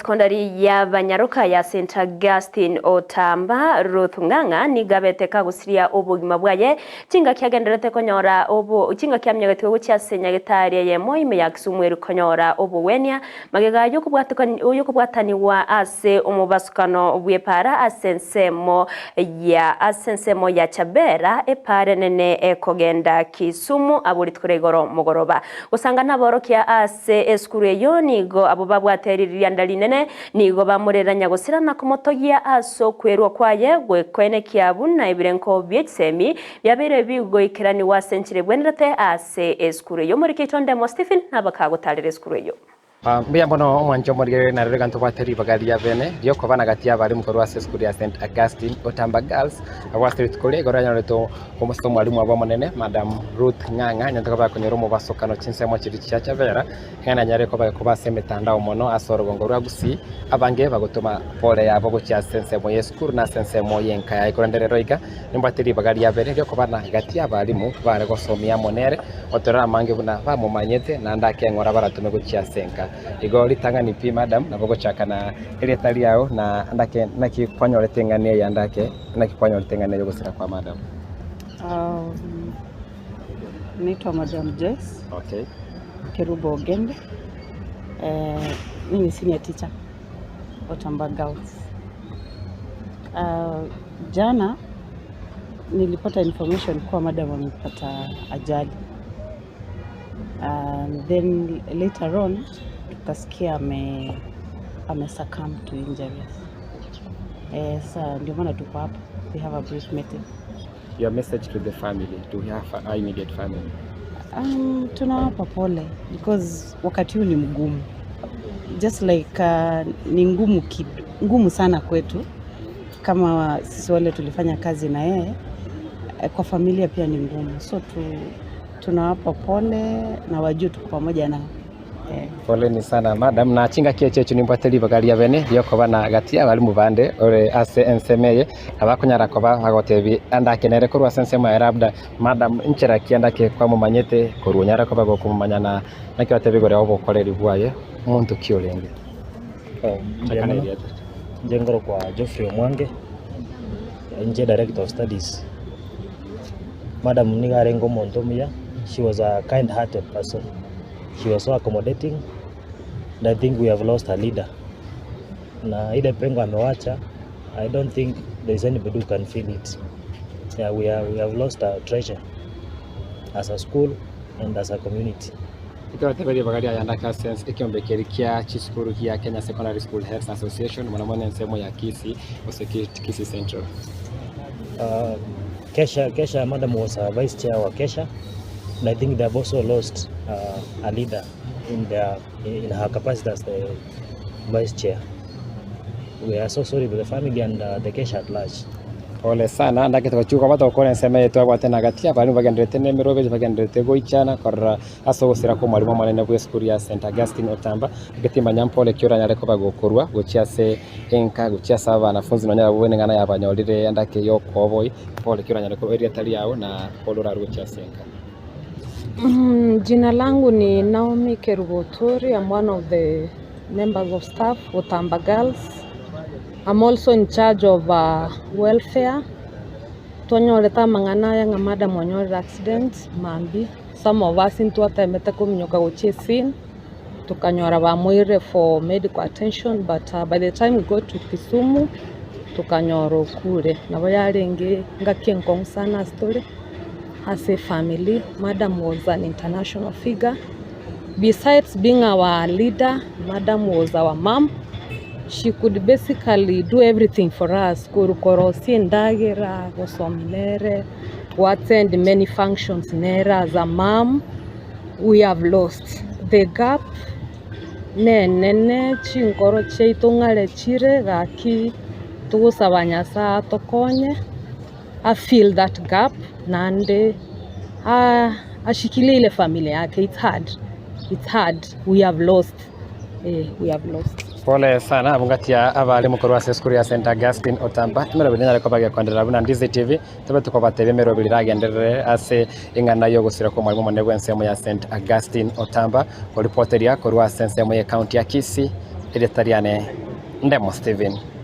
Esekondari ya Banyaroka ya St Augustine Otamba, Ruth Ng'ang'a nigo abete kagosiria obogima bwaye chingaki agendererete konyora obo chingaki aminyogetigwe gochia ase nyagetari eyemo ime ya Kisumu eri konyora obogwenia magega yokobwatanigwa ase omobasukano bw'epaara ase ensemo ya ase ensemo ya Chabera epaara enene ekogenda Kisumu abwo rituko ria igoro mogoroba. Gosanga naborokia ase esukuru eyio nigo abwo babwate ririanda rinene nigo bamorera nyagosira na komotogia ase okwerua kwaye gw'ekoenekia buna ebirenko bie chisemi biabeire bigoikeranigwa ase enchera ebwenerete ase esukuru eyio. Omoriki oito Ndemo Stephen nabakagotarera esukuru eyio. Mbuya mono omwancho omorigereria narero iga ntobwate ribaga ria bene riokoba na gati y'abalimu korwa ase esukuru ya St. Augustine Otamba Girls abwo ase rituko riria igoro yanyorete omosike omwalimu obo omonene Madam Ruth Ng'ang'a nyarete koba akonyora omobasokano chinsemo chiria chia Chavera ng'a nanyare koba koba ase emetandao mono ase orogongo rwa Gusii abange bagotoma pole yabo gochia ase ensemo y'esukuru na ase ensemo y'enka yaye korende rero iga nimbwate ribaga ria bene riokoba na gati y'abalimu bare gosomia amo nere Otorore amange buna bamomanyete, naende akeng'ora baratome gochia ase enka. Igo ritang'ani pi, madam, nabo ogochaka na erieta riao na ndake naki kwanyorete eng'ana eye andake naki kwanyorete eng'ana eye ogosira kwa madam. Um, naitwa Madam Joyce Okay. Kerubo Ogende. Eh, mimi ni senior teacher Otamba Girls. Uh, jana nilipata information kuwa madam amepata ajali. And then later on tukasikia ame, ame succumb to injuries. Eh, sa ndio maana tuko hapa. We have a brief meeting. Your message to the family, to her fa- immediate family. Um, tunawapa pole because wakati huu ni mgumu just like uh, ni ngumu, kid, ngumu sana kwetu kama sisi wale tulifanya kazi na yeye eh, kwa familia pia ni ngumu, so tu, tunawapa pole na wajue tuko pamoja nao eh. Poleni sana madam na chingaki echi echo nimbwate ribaga ria bene riokoba na gati abarimu bande ore ase ensemo eye abakonyara koba bagotebi andake nere korwa ase ensemo yaye labda madam nchera ki andake kwamomanyete korwa onyare koba gokomomanya na naki otebi igoro ya obokoreri bwaye monto ki orenge. Oh, mbuya mono. Inche nkorokwa Geoffrey Omwange, inche director of studies. Madam nigo arenge omonto omuya, she was a kind hearted person, she was so accommodating and I think we have lost a leader. Na ile pengo amewacha, I don't think there is anybody who can fill it. Yeah, we are, we have lost a treasure as a school and as a community. Ekero bateba ribaga riaye ande ase ekeombe keria kia chisukuru gia Kenya Secondary School Heads Association, mono mono ensemo ya Kisii gose Kisii Central. Uh, Kesha, Kesha, madam was a vice chair wa Kesha, and I think they have also lost uh, a leader in their in her capacity as the vice chair. We are so sorry to the family and uh, the Kesha at large. Pole sana ndake togochia koba togokora ensemo eye twabwate na gati abarimu bagendererete na emeroberio bagendererete goichana korora ase ogosira kwa omwalimu omonene bw'esukuru ya St Augustine Otamba egetimanya mpore ki oranyare koba gokorwa gochia ase enka gochia ase abanafunzi nonya abwo eng'ana yabanyorire endake y'okoboi mpore ki oranyare korwa erieta riao na pole orarwe gochia ase enka. Jina langu ni Naomi Kerubo Oturi, I'm one of the members of staff Otamba Girls. I'm also in charge of uh, welfare. Twanyorete amang'ana aya ng'a madam onyorire accident mambia. Some of us intwatemete kominyoka gochia escene tokanyora bamoirire for medical attention but uh, by the time we got to Kisumu tokanyora okure. Nabo yarenge ngaki enkong'u sana ase tore ase efamily. Madam was an international figure. Besides being our leader, madam was our mum. She could basically do everything for us, korwa korosia endagera, gosomia nere, to attend many functions nere as a mum, we have lost. The gap nenene, chinkoro chiaito ng'are chire gaki togosaba Nyasaye atokonye a fill that gap naende ashikilie ile familia yake it's hard, it's hard, we have lost, eh, we have lost. Pole sana abwo ngati ya abalimu korwa ase esukuru ya St Augustine Otamba emeroberi nenyare koba gekoenderera buna Ndizi TV tobe tokobatebia emeroberi eragenderere ase eng'ana y'ogosira kwa omwalimu omonene bw'ensemo ya St Augustine Otamba koripoteria korwa ase ensemo ye county ya Kisii. Erieta riane Ndemo Stephen.